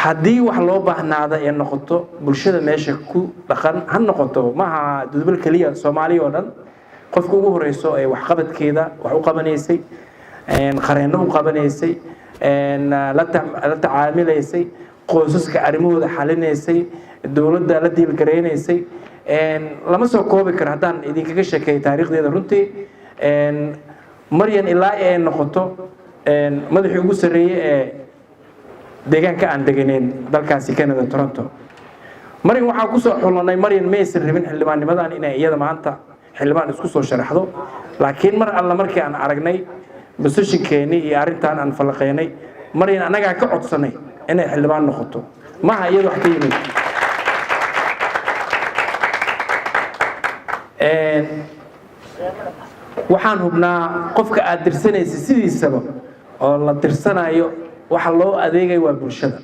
Haddii wax loo baahnaada ee noqoto bulshada meesha ku dhaqan ha noqoto, maaha Dudubal keliya, Soomaaliya oo dhan qofka ugu horeyso ee waxqabadkeeda wax u qabanaysay, qareenno u qabanaysay, la tacaamilaysay, qoysaska arrimahooda xalinaysay, dowladda la diilgaraynaysay, lama soo koobi karo haddaan idinkaga sheekeeyo taariikhdeeda. Runtii Maryan ilaa ay noqoto madaxii ugu sarreeyey ee deegaanka aan deganeyn dalkaasi Canada, Toronto, Maryan waxaa kusoo xulanay. Maryan maysan rabin xildhibaannimadan inay iyada maanta xildhibaan isku soo sharaxdo, laakiin mar alla markii aan aragnay positionkeennii iyo arrintan aan falaqeynay, Maryan annagaa ka codsanay inay xildhibaan noqoto, maha iyada wax ka yimid. Waxaan hubnaa qofka aad dirsanaysa sidiisaba oo la dirsanayo, waxa loo adeegayo waa bulshada.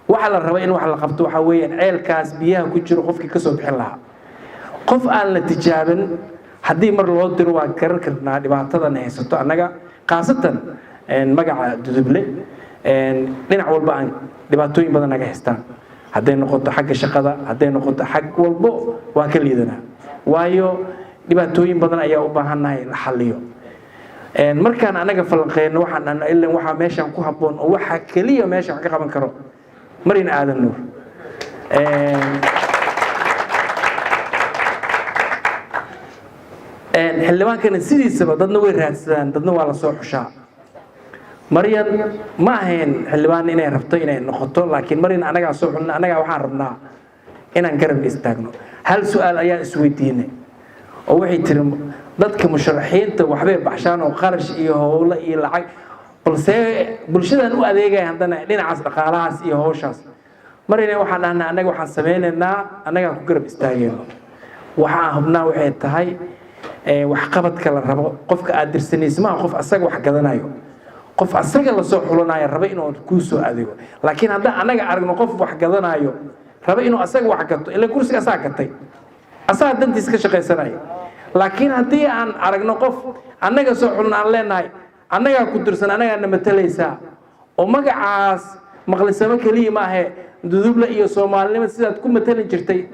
Waxa la raba in wax la qabto waxaa weeyaan ceelkaas biyaha ku jiro qofkii kasoo bixin lahaa. Qof aan la tijaabin haddii mar loo diro, waan garan karnaa dhibaatadan haysato annaga, khaasatan magaca Duduble. Dhinac walba aan dhibaatooyin badan naga haystaan, hadday noqoto xagga shaqada, hadday noqoto xag walbo, waan ka liidanaa, waayo dhibaatooyin badan ayaa u baahannahay la xalliyo. Markaan anaga falanqeyno, waxaan dhahno ilan waxaa meeshan ku habboon oo waxa keliya meesha wax ka qaban karo Maryan Aadan Nuur. Xildhibaankana sidiisaba dadna way raadsadaan, dadna waa la soo xushaa. Maryan ma ahayn xildhibaan inay rabto inay noqoto, laakiin Maryan anagaa soo xulna. Anagaa waxaan rabnaa inaan garab istaagno. Hal su-aal ayaa isweydiinay oo waxay tiri: dadka musharaxiinta waxbay baxshaan oo qarash iyo howlo iyo lacag, balse bulshadan u adeegaya haddana dhinacaas dhaqaalahaas iyo howshaas. Marina waxaan dhahnaa annaga waxaan sameynaynaa, annagaan ku garab istaagayno. Waxaan hubnaa waxay tahay waxqabadka la rabo qofka aad dirsanaysa maaha qof asaga wax gadanayo, qof asaga lasoo xulanayo raba inuu kuu soo adeego. Laakiin haddaan annaga aragno qof wax gadanayo, raba inuu asaga wax gato, ila kursiga asaga gatay, asaga dantiisa ka shaqaysanaya. Laakiin haddii aan aragno qof annaga soo xulna, aan leenahay annagaa ku dirsan, annagaa na matalaysaa, oo magacaas Maqlisamo keliya maahe, Duduble iyo Soomaalinimo sidaad ku matalan jirtay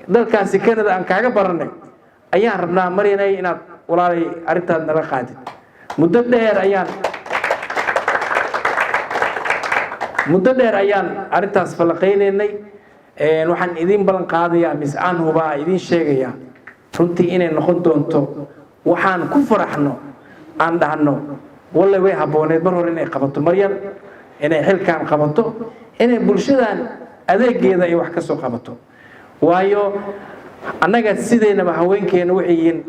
dalkaasi Canada aan kaaga baranay, ayaan rabnaa Maryanay inaad walaalay arrintaad nala qaadid. Muddo dheer ayaan arrintaas falaqaynaynay. Waxaan idin ballan qaadayaa mise aan hubaa idin sheegayaa runtii inay noqon doonto waxaan ku faraxno, aan dhahno walle way habbooneed mar hore inay qabato Maryan, inay xilkan qabato, inay bulshadan adeegeeda ay wax ka soo qabato. Waayo annaga sideynaba haweenkeena waxay yihiin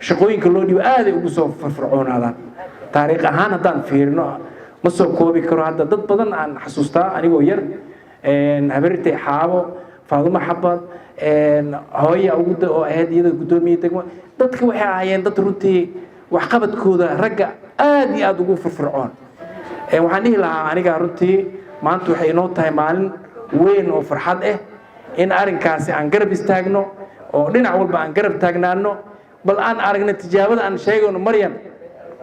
shaqooyinka loo dhibo aaday ugu soo firfircoonaadaan. Taariikh ahaan haddaan fiirino, ma soo koobi karo hadda, dad badan aan xasuustaa anigoo yar: Habarirtay Xaabo, Faadumo Xabad, hooya ugu oo ahayd iyada guddoomiye degmo. Dadka waxay ahaayeen dad runtii waxqabadkooda ragga aad iyo aada ugu firfircoon. Waxaan dhihi lahaa aniga runtii maanta waxay inoo tahay maalin weyn oo farxad ah in arrinkaasi aan garab istaagno oo dhinac walba aan garab taagnaano. Bal aan aragno tijaabada aan sheegayno Maryan,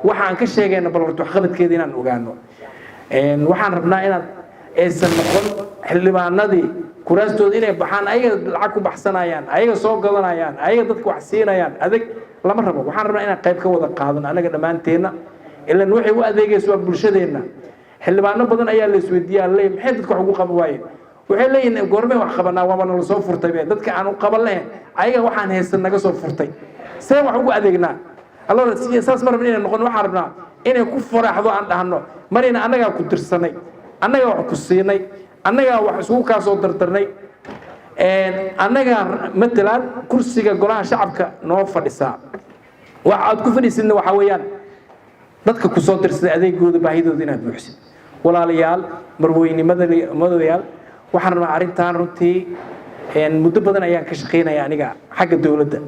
waxa aan ka sheegayno, bal horta waxqabadkeeda inaan ogaano. Waxaan rabnaa inaad aysan noqon xildhibaanadii kuraastooda inay baxaan ayaga lacag ku baxsanayaan, ayaga soo gadanayaan, ayaga dadka wax siinayaan adeeg lama rabo. Waxaan rabnaa inaan qayb ka wada qaadano annaga dhammaanteenna, ilan waxay u adeegaysa waa bulshadeenna. Xildhibaano badan ayaa la isweydiiyaa, leey maxay dadka wax ugu qaban waayeen? Waxay leeyihiin goormee wax qabanaa, waaba nala soo furtay be, dadka aan u qaban lahayn ayaga waxaan haysan naga soo furtay, see wax ugu adeegnaa? Allora saas ma rabna inay noqon. Waxaan rabnaa inay ku faraxdo, aan dhahno marina annagaa ku dirsanay, annagaa wax ku siinay, annagaa wax isugu kaa soo dardarnay, annagaa matalaan kursiga golaha shacabka noo fadhisaa. Waxa aad ku fadhiisidna waxaa weeyaan dadka ku soo dirsaday adeegooda, baahidooda inaad buuxsid. Walaalayaal, marweynimadadayaal, waxaan rabnaa arrintan runtii muddo badan ayaan ka shaqaynaya aniga xagga dowladda.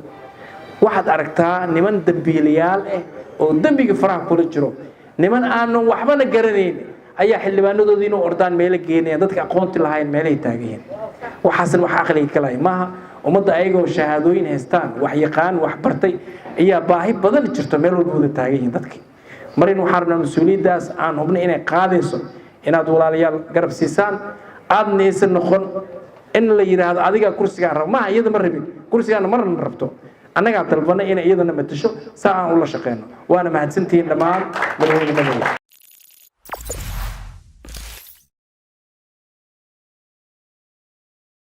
Waxaad aragtaa niman dambiilayaal ah oo dembiga faraha kula jiro, niman aanan waxbana garanayn ayaa xildhibaanadoodii inuu ordaan meelo geenayaan, dadka aqoonti lahayn meelahay taagayiin. Waxaasna wax aqliga ka lahay maaha. Ummadda ayagoo shahaadooyin haystaan, wax yaqaan, wax bartay, ayaa baahi badan jirto, meel walba wada taagan yihiin dadkii. Marin waxaan rabnaa mas-uuliyaddaas aan hubnay inay qaadayso inaad walaalayaal garab siisaan. Aadna aysan noqon in la yidhaahdo adigaa kursigaan raba. Maha, iyada ma rabin kursigaana, marna rabto. Annagaa dalbanay inay iyadana matasho, saa aan ula shaqeyno. Waana mahadsantihiin dhammaan madaxweyne.